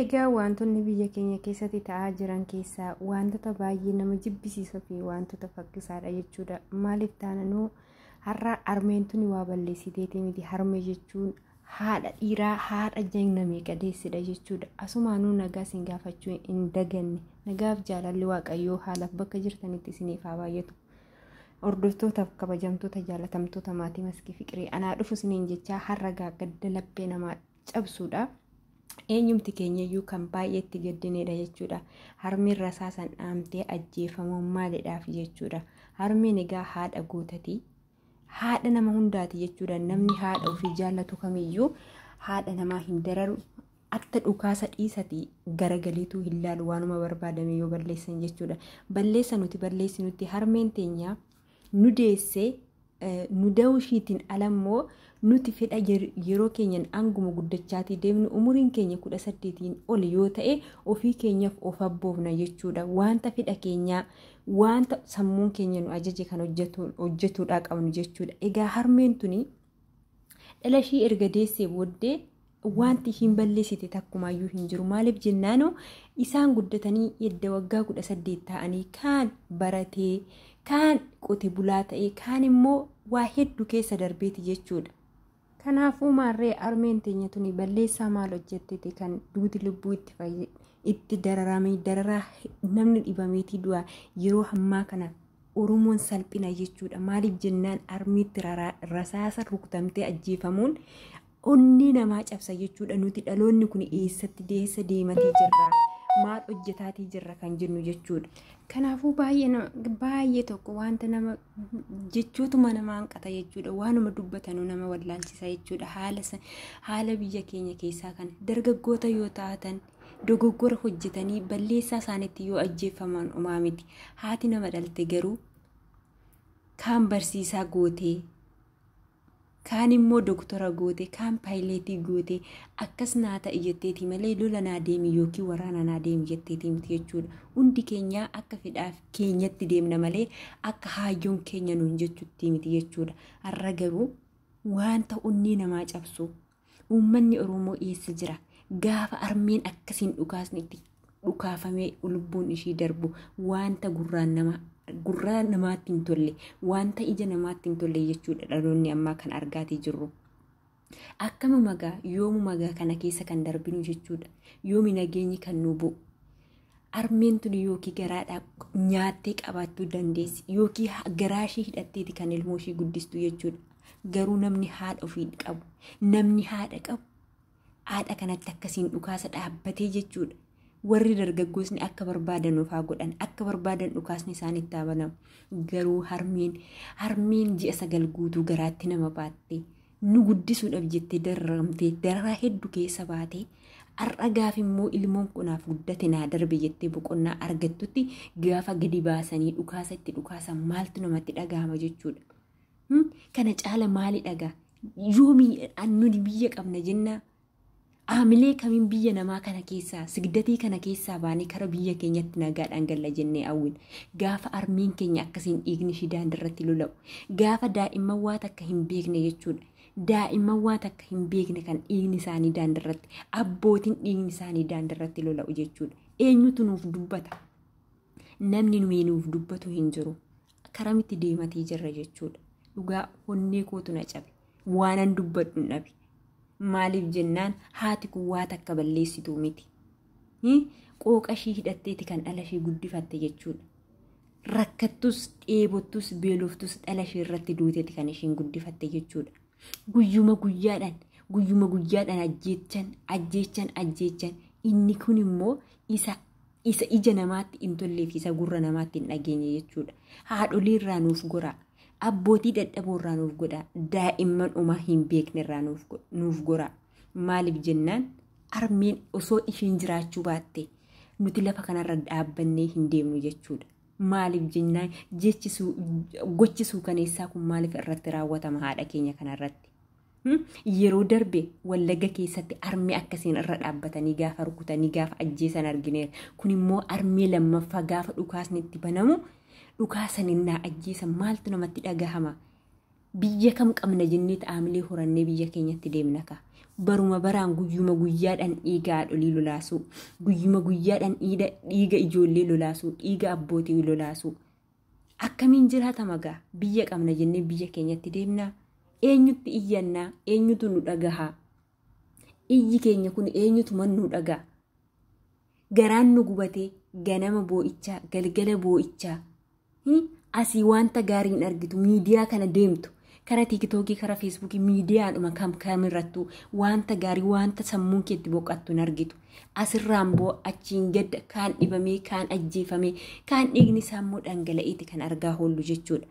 Egaa wantoonni biyya keenya keessatti ta'aa jiran keessaa wantoota baay'ee nama jibbisiisoo fi wantoota fakkisaadha jechuudha. Maaliif taananuu har'a harmeen tuni waa balleessiteeti miti. Harmee jechuun haadha dhiiraa, haadha jagna meeqa deessedha jechuudha. Asumaanuu nagaa isin gaafachuu hin daganne. Nagaaf jaalalli Waaqayyoo haalaaf bakka jirtanitti isiniif haa baay'atu. Hordoftootaaf kabajamtoota jaalatamtoota maatii Maskii Fiqirii anaa dhufu isiniin jechaa har'a gadda laphee namaa cabsuudha. Eenyumti keenyayyuu kan baay'ee itti gaddinedha jechuudha. Harmeen rasaasan dhaamtee ajjeefamuun maalidhaaf jechuudha. Harmeen egaa haadha guutati. Haadha nama hundaati jechuudha. Namni haadha ofii jaallatu kamiyyuu haadha namaa hin dararu. Atta dhukaasa dhiisati garagaleetuu hin laalu waanuma barbaadame yoo balleessan jechuudha. Balleessa nuti balleessinutti harmeen teenya nu deessee nu da'uu ishiitiin alammoo nuti fedha yeroo keenyan anguma guddachaatii deemnu umuriin keenya 18 ol yoo ta'e ofii keenyaaf of abboofna jechuudha. Wanta fedha keenyaa, wanta sammuun keenya nu ajaje kan hojjetuudhaa qabnu jechuudha. Egaa harmeen tuni dhala ishii erga deessee booddee wanti ishiin balleessite takkumaayyuu hin jiru. Maaliif jennaanu isaan guddatanii edda waggaa 18 ta'anii kaan baratee, kaan qote bulaa ta'ee, kaan immoo waa hedduu keessa darbeeti jechuudha. Kanaafuu maarree harmeen teenya tuni balleessaa maal hojjettete kan duuti lubbuu itti dararamee dararaa namni dhibameetii du'a yeroo ammaa kana Oromoon salphina jechuudha. Maaliif jennaan harmiitti rasaasa rukutamtee ajjeefamuun onnee namaa cabsa jechuudha. Nuti dhaloonni kun eessatti deessa deematii jirra? Maal hojjetaatii jirra kan jennu jechuudha. Kanaafuu baay'ee tokko wanta nama jechootuma nama hanqata jechuudha. Waanuma dubbatanuu nama wallaalchisa jechuudha. Haala biyya keenya keessaa kana dargaggoota yoo taatan dogoggora hojjetanii balleessaa isaaniitti yoo ajjeefaman homaa miti. Haati nama dhalte garuu kaan barsiisaa gootee, kaan immoo doktora goote, kaan paayileetii goote akkas naa ta'i jetteeti malee lola naa deemi yookiin waraana naa deemi jetteeti miti jechuudha. Hundi keenya akka fedhaaf keenyatti deemna malee akka haayyoon keenya nuun jechuutti miti jechuudha. Har'a garuu wanta onnee namaa cabsu uummanni Oromoo eessa jira? Gaafa harmeen akkasiin dhukaasni itti dhukaafamee lubbuun ishii darbu wanta gurraa namaatti hin tolle, wanta ija namaatti hin tolle jechuudha dhaloonni ammaa kan argaatii jirru. Akkama magaa yoomu magaa kana keessa kan darbinu jechuudha. Yoomi nageenyi kan nu bu'u. Harmeen tuni yookiin garaadhaa nyaattee qabaachuu dandeessi yookiin garaa ishee hidhatteeti kan ilmoo ishee guddistu jechuudha. Garuu namni haadha ofii qabu, namni haadha qabu haadha kanatti akkasiin dhukaasa dhaabbatee jechuudha. Warri dargaggoosni akka barbaadan of haa godhan, akka barbaadan dhukaasni isaanitti haa banamu. Garuu harmeen ji'a 9 guutuu garaatti nama baatte nu guddisuudhaaf jettee dararamtee dararaa hedduu keessa baatee har'a gaaf immoo ilmoon kunaaf guddate naa darbe jettee boqonnaa argattutti gaafa gadi baasanii dhukaasa itti dhukaasan maaltu namatti dhagahama jechuudha. Kana caala maali dhagaa? Yoomii nuni biyya qabna jennaa? Aamilee kamiin biyya namaa kana keessaa sigdatii kana keessaa baanee kara biyya keenyatti nagaadhaan galla jennee hawwina. Gaafa harmeen keenya akkasiin dhiigni ishii daandiirratti lola'u. Gaafa daa'imman waa takka hin beekne jechuudha. Daa'imman waa takka hin beekne kan dhiigni isaanii daandiirratti, abbootiin dhiigni isaanii daandiirratti lola'u jechuudha. Eenyutu nuuf dubbata? Namni nuuf dubbatu hin jiru. Karamitti deematii jirra jechuudha. Dhugaa onnee kootu na cabe. Waanan dubbadhu hin dhabe. Maaliif jennaan haati kun waa takka balleessituu miti. Qooqa ishii hidhatteeti kan dhala ishii guddifatte jechuudha. Rakkattus, dheebottus, beeloftus dhala ishii irratti duuteeti kan ishiin guddifatte jechuudha. Guyyuma guyyaadhaan ajjeechan, ajjeechan, ajjeechan. Inni kun immoo isa ija namaatti hin tollee fi isa gurra namaatti hin dhageenye jechuudha. Haadholii irraa nuuf goraa. Abbootii dadhaboo irraa nuuf godhaa. Daa'imman homaa hin beekne irraa nuuf goraa. Maaliif jennaan harmeen osoo ishiin jiraachuu baatte nuti lafa kanarra dhaabbannee hin deemnu jechuudha. Maaliif jennaan gochi suukaneessaa kun maaliif irratti raawwatama haadha keenya kanarratti? Yeroo darbe Wallagga keessatti harmee akkasiin irra dhaabbatanii gaafa rukutanii gaafa ajjeesan argineera. Kun immoo harmee lammaffaa gaafa dhukaasni itti banamu dhukaasan innaa ajjeesan maaltu namatti dhagahama? Biyya kam qabna jennee aamilee horannee biyya keenyatti deemna ka. Baruma baraan guyyuma guyyaadhaan dhiiga haadholii lolaasuu, guyyuma guyyaadhaan dhiiga ijoollee lolaasuu, dhiiga abbootii lolaasuu. Akkamiin jiraatama gaa? Biyya qabna jennee biyya keenyatti deemnaa? Eenyutti iyyannaa? Eenyutu nu dhagahaa? Iyyi keenya kun eenyutu nu dhaga'a? Garaan nu gubatee ganama boo'ichaa, galgala boo'ichaa. Asii wanta gaarii hin argitu, miidiyaa kana deemtu. Kara Tiiktookii, kara Feesbuukii, miidiyaadhuma kam kamirrattuu wanta gaarii, wanta sammuun keetti boqottu hin argitu. Asirraan boo achiin gadda, kaan dhibamee, kaan ajjeefamee, kaan dhiigni isaa immoo dhangala'eeti kan argaa oollu jechuudha.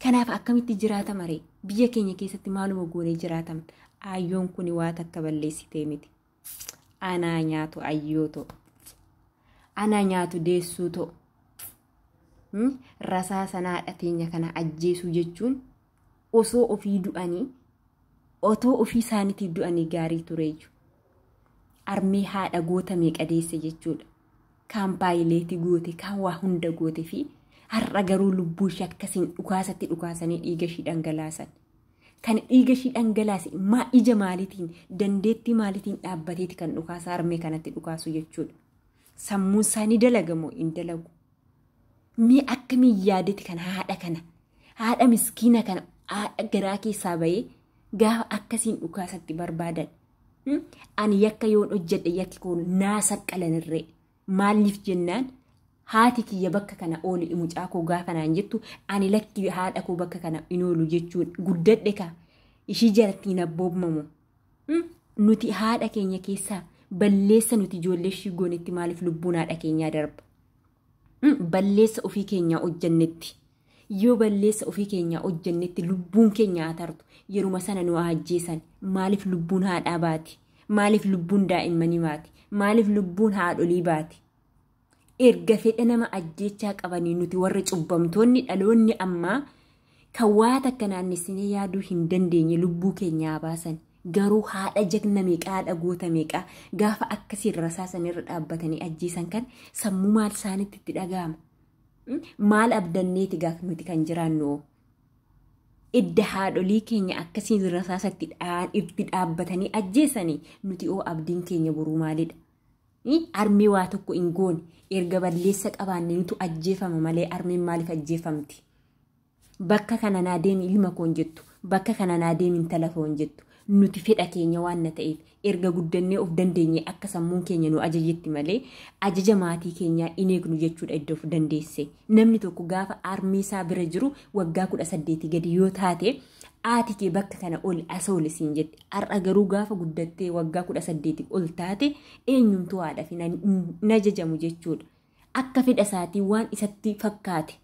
Kanaaf akkamitti jiraatama ree? Biyya keenya keessatti maaluma goonee jiraatamna? Ayyoon kun waa takka balleessitee miti. Anaa nyaatu ayyoo ta'u. Anaa nyaatu deessuu ta'u. Rasaa sanaadha teenya kana ajjeesuu jechuun osoo ofii du'anii, otoo ofii isaaniitiif du'anii gaarii tureeyyu. Armee haadha goota meeqa deesse jechuudha. Kaan paayileetii goote, kaan waa hunda goote fi har'a garuu lubbuu ishee akkasiin dhukaasatti dhukaasanii dhiiga ishii dhangalaasan. Kan dhiiga ishii dhangalaase maa ija maaliitiin, dandeettii maaliitiin dhaabbateeti kan dhukaasa armee kanatti dhukaasu jechuudha. Sammuun isaanii dalagamoo hin dalagu? Mee akkamiin yaadeeti kan haadha kana, haadha miskiina kana, haadha garaa keessaa bahee gaafa akkasiin dhukaasatti barbaadan? Ani yakka yoon hojjedhe yakki kun naa saqqalanirree. Maaliif jennaan haati kiyya bakka kana ooli mucaa koo gaafa naan jettu, ani lakki haadha koo bakka kana hin oolu jechuun guddadhe ka ishii jalatti hin abboomamu. Nuti haadha keenya keessaa balleessa nuti ijoollee ishii goonetti maaliif lubbuun haadha keenyaa darba? Balleessa ofii keenyaa hojjennetti. Yoo balleessa ofii keenyaa hojjennetti lubbuun keenya haa tartu, yeruma sana nu ajjeesan. Maaliif lubbuun haadhaa baati? Maaliif lubbuun daa'immanii baati? Maaliif lubbuun haadholii baati? Erga fedha nama ajjeechaa qabanii nuti warra cubbamtoonni dhaloonni ammaa kan waa takka naannessinee yaaduu hin dandeenye lubbuu keenyaa baasan. Garuu haadha jagna meeqaa, haadha goota meeqaa gaafa akkasiin rasaasan irra dhaabbatanii ajjeesan kan sammuu maal isaanitti itti dhaga'ama? Maal abdanneeti gaafa nuti kan jiraannu? Idda haadholii keenya akkasiin rasaasatti itti dhaabbatanii ajjeesanii nuti oo abdiin keenya boruu maalidha? Armee waa tokko hin goone, erga balleessa qabaanne nutu ajjeefama malee armeen maaliif ajjeefamti? Bakka kana naa deemi ilma koon jettu, bakka kana naa deemi intala koon jettu. Nuti fedha keenya waan na ta'eef erga guddannee of dandeenye akka sammuun keenya nu ajajetti malee ajaja maatii keenyaa in eegnu jechuudha iddoo of dandeesse. Namni tokko gaafa armee isaa bira jiru waggaa 18 gadi yoo taate haati kee bakka kana ol as ol siin jetti. Har'a garuu gaafa guddattee waggaa 18 ol taate eenyumtuu haadhaaf hin ajajamu jechuudha. Akka fedha isaatii waan isatti fakkaate.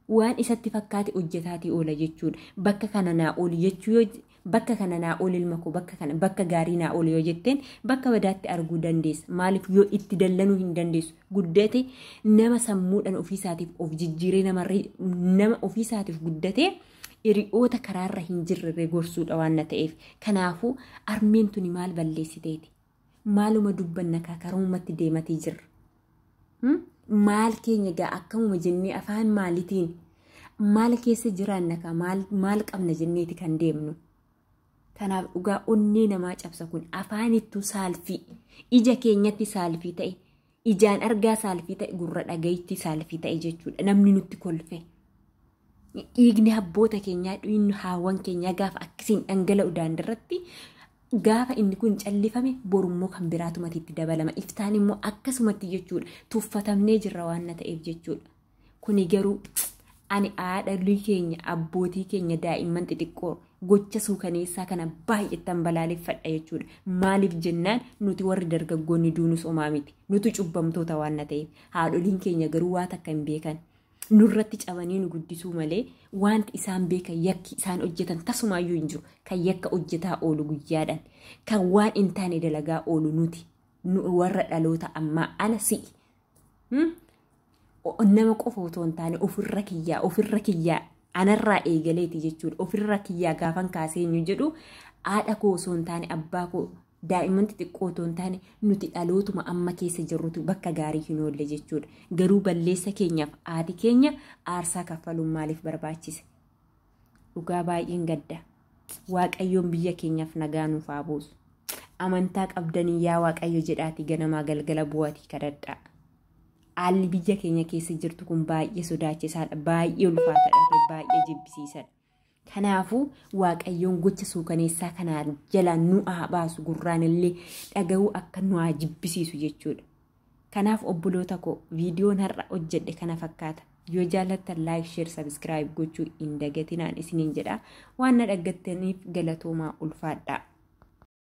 Waan isatti fakkaate hojjetaatii oola jechuudha. Bakka kana naa ooli jechuu yoo bakka kana naa ooli ilma koo, bakka kana bakka gaarii naa ooli yoo jetteen bakka badaatti arguu dandeessa. Maaliif yoo itti dallanuu hin dandeessu? Guddate nama sammuudhaan ofiisaatiif of jijjiiree nama ofiisaatiif guddatee hiriyoota karaarra hin jirre gorsuudha waan na ta'eef. Kanaafuu armeen tuni maal balleessiteeti? Maaluma dubbanna kakarumatti deematee jirra? Maal keenya gaa akkamuma jennee afaan maaliitiin maal keessa jiraanna kaa maal qabna jenneeti kan deemnu? Kanaaf dhugaa onnee namaa cabsa kun afaanittuu saalfii, ija keenyatti saalfii ta'e, ijaan argaa saalfii ta'e, gurra dhagayitti saalfii ta'e jechuudha. Namni nutti kolfe. Dhiigni abboota keenyaa, dhiigni haawwan keenyaa gaafa akkasiin dhangala'u daandiirratti gaafa inni kun callifame borummoo kan biraatumatti itti dabalama. Iftaan immoo akkasumatti jechuudha. Tuffatamnee jirra waan na ta'eef jechuudha. Kuni garuu ani haadholii keenya, abbootii keenya, daa'imman xixiqqoo gocha suukaneessaa kana baay'attan balaaleffadha jechuudha. Maaliif jennaan nuti warri dargaggoonni duunus homaa miti. Nuti cubbamtoota waan na ta'eef. Haadholiin keenya garuu waa takka hin beekan. Nurratti cabanii nu guddisuu malee wanti isaan beekan yakki isaan hojjetan tasumaayyuu hin jiru. Kan yakka hojjetaa oolu guyyaadhaan, kan waan hin taane dalagaa oolu nuti warra dhaloota ammaa ana si'i. Nama qofa otoo hin taane ofirra kiyyaa anarraa eegaleeti jechuudha. Ofirra kiyyaa gaafan kaasee eenyu jedhu haadha koo osoo hin taane abbaa koo, daa'imman xixiqqoo otoo hin taane nuti dhalootuma amma keessa jirrutu bakka gaarii hin oolle jechuudha. Garuu balleessa keenyaaf haati keenya aarsaa kaffaluun maaliif barbaachise? Dhugaa baay'een gadda. Waaqayyoon biyya keenyaaf nagaa nuuf haa buusu. Amantaa qabdanii yaa Waaqayyo jedhaatii ganamaa galgala bu'aatii kadhadhaa. Haalli biyya keenya keessa jirtu kun baay'ee sodaachisaadha, baay'ee ulfaataadha, baay'ee jibbisiisaadha. Kanaafuu Waaqayyoon gocha suukaneessaa kanaa jalaa nu haa baasu, gurraan illee dhaga'uu akka nu haa jibbisiisu jechuudha. Kanaaf obboloota koo, viidiyoon har'a hojjedhe kana fakkaata. Yoo jaallattan like, share, subscribe gochuu hin dagatinaan isiniin jedha. Waan na dhaggattaniif galatoomaa, ulfaadhaa.